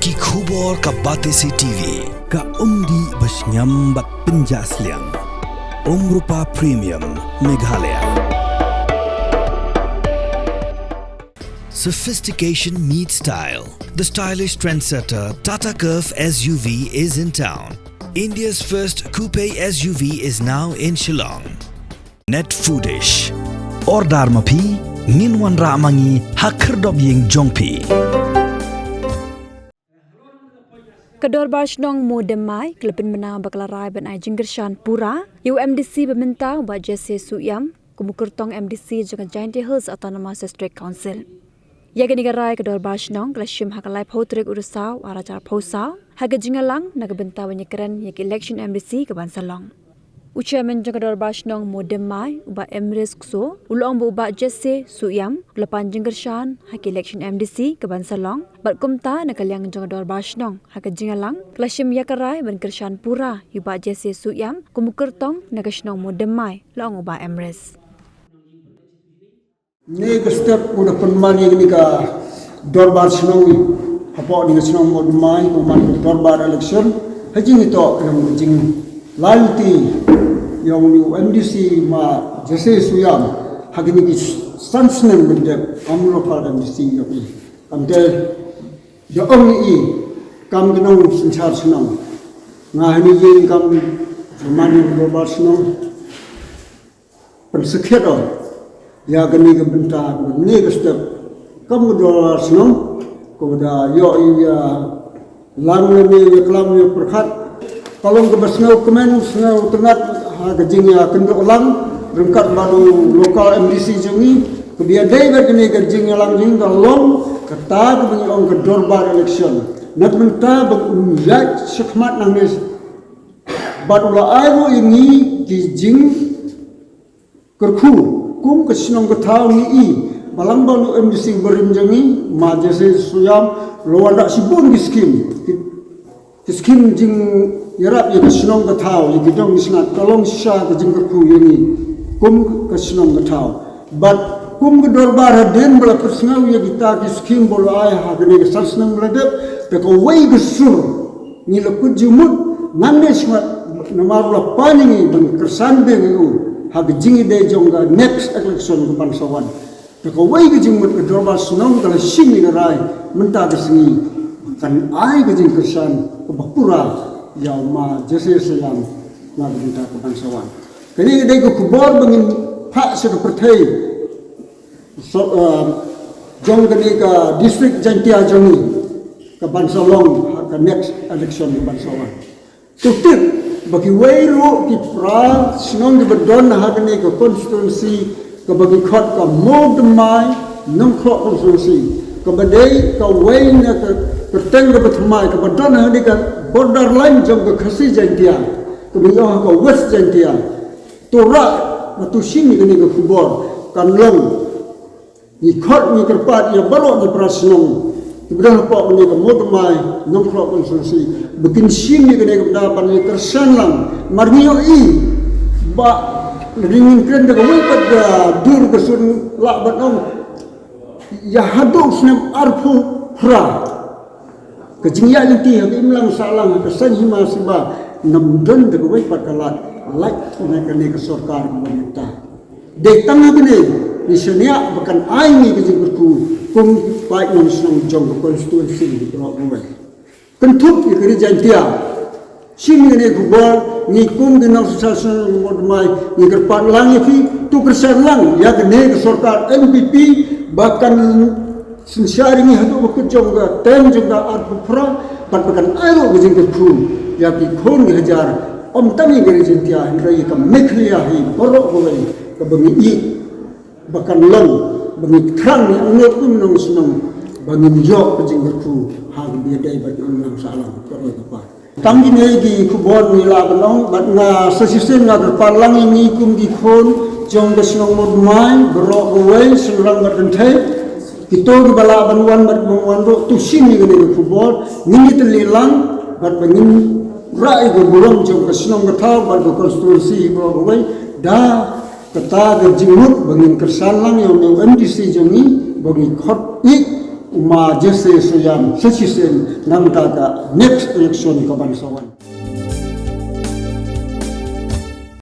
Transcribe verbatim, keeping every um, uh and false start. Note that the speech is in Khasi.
Ki khubor ka Batesi T V, ka umdih ba shngiam bad pynjah sliang. Umrupa Premium, Meghalaya. Sophistication meets style. The stylish trendsetter Tata Curvv S U V is in town. India's first coupe S U V is now in Shillong. Net Foodish. Order ma phi, ngin wanrah ma ngi ha khyrdop ïing jong phi. Ka Dorbar Shnong Mowdymmai ka la pynbna ba ka la rai ban ai jingkyrshan pura ïa u M D C ba mynta, u Bah Jesse Suiam, kum u kyrtong M D C jong ka Jaintia Hills Autonomous District Council. Ïa kane ka rai ka Dorbar Shnong ka la shim ha ka laiphew tarik u Risaw arhajar arphew saw ha ka jingïalang na ka bynta ban ïakren ïa ka election M D C ka ban sa long. U Chairman jong ka Dorbar Shnong Mowdymmai, u Bah Emrys Kso, u la ong ba u Bah Jesse Suiam u la pan jingkyrshan ha ka election M D C ka ban sa long, bad kumta na ka liang jong ka Dorbar Shnong ha ka jingïalang ka la shim ïa ka rai ban kyrshan pura ïa u Bah Jesse Suiam kum u kyrtong na ka shnong Mowdymmai, la ong u Bah Emrys. Kane ka step u da pynman ïa kane ka Dorbar Shnong hapoh kane ka shnong Mowdymmai, ka man ka Dorbar election, ha jingïatoh ïa ka jinglynti ïa u M D C Ma Jesse Suiam ha kine ki san snem ba dep kum u local M D C ïa u. Kamte da ong ïa i kam ki nongsynshar shnong, nga hangne ïeng kam ki man ïa ka Dorbar Shnong pynsakhiat ïa kane ka bynta, kane ka step kam ka Dorbar Shnong, kaba da ïoh ïa lang lane ïa klam ïa pyrkhat. Ka long kaba sngewkmen sngewtynnat ha ka jingïakynduh lang ryngkat bad u local M D C jong ngi, kaba ïadei bad kane ka jingïalang jong ngi ka long kata kaba ngi ong ka Dorbar election. Na ka bynta ba u ïaid shakhmat nangne bad u la ai ruh ïa ngi ki jing kyrkhu kum ka shnong ka thaw ngi i ba lang ba u M D C barim jong ngi Ma Jesse Suiam u la wanrah shibun ki skim, ki, ki skim jingïarap ïa ka shnong ka thaw, ïa ki dong ki snat, ka long shisha ka jingkyrkhu ïa ngi kum ka shnong ka thaw. Bad kum ka Dorbar hadien ba la pynsngew ïa kita ki skim ba u la ai ha kane ka san snem ba la dep, da kawei ka sur ngi la kut jingmut nangne shakhmat namar u la pan ïa ngi ban kyrshan biang ïa u ha ka jingïadei jong ka next election ka ban sa wan. Da kawei ka jingmut ka Dorbar Shnong ka la shim ïa ka rai mynta ka sngi kan ai ka jingkyrshan kaba pura ïa u Ma Jesse Suiam na ka bynta ka ban sa wan. Kane ka dei ka khubor ba ngin phah sha ka pyrthei, so, uh, jong kane ka district Jaintia jong ngi ka ban sa long ha ka next election ka ban sa wan. To tip ba kiwei ruh ki para shnong kiba don ha kane ka constituency kaba ki khot ka Mowdymmai Nongkhroh constituency, kaba dei kawei na ka kyrteng kaba thymmai kaba don ha kane ka borderline jong ka Khasi Jaintia, kaba ngi ong ha ka West Jaintia. To rah bad to shim ïa kane ka khubor, kan long ngi khot ngi kyrpad ïa baroh ngi para shnong kiba don hapoh kane ka Mowdymmai Nongkhroh constituency ba kin shim ïa kane ka bynta ban ïa kyrshan lang. Namar ngi ïohi ba lada ngin kren da kawei pat ka dur ka sur lah ban ong ïa haduh snem arphew phra ka jingïaid lynti ha ka imlang sahlang ha ka saiñ hima saiñ ba, ngam don da kawei pat ka lad lait na kane ka sorkar kaba mynta. Dei tang ha kane ngi shaniah ba kan ai ngi ka jingkyrkhu kum paid nongshnong jong ka constituency baroh kawei. Kynthup ïa ka Ri Jaintia. Shim ïa kane ka khubor, ngi kum ki nongshong shnong Mowdymmai ngi kyrpad lang ïa phi, to kyrshan lang ïa kane ka sorkar N P P ba kan synshar ïa ngi haduh ba kut jong ka term jong ka arphew phra, bad ba kan ai ruh ka jingkyrkhu ïa ki khun ki hajar, ym tang ïa ka Ri Jaintia hynrei ïa ka Meghalaya hi baroh kawei kaba ngi ïeit ba kan long ba ngi thrang ïa ngi kum nongshnong ba ngin ïoh ka jingkyrkhu ha kaba ïadei bad ka imlang sahlang ka roi ka par. Tang kine ki khubor ngi la ban ong, bad nga sa shisien nga kyrpad lang ïa ngi kum ki khun jong ka shnong Mowdymmai baroh kawei, shynrang bad kynthei, kito kiba lah ban wan bad ban wan ruh, to shim ïa kane ka khubor, ngin ïatylli lang bad ba ngin rah ïa ka burom jong ka shnong ka thaw bad ka constituency baroh kawei da kata ka jingmut ba ngin kyrshan lang ïa u M D C jong ngi ba ngi khot ïa U Ma Jesse Suiam sa shisien nangta ka next election ka ban sa wan.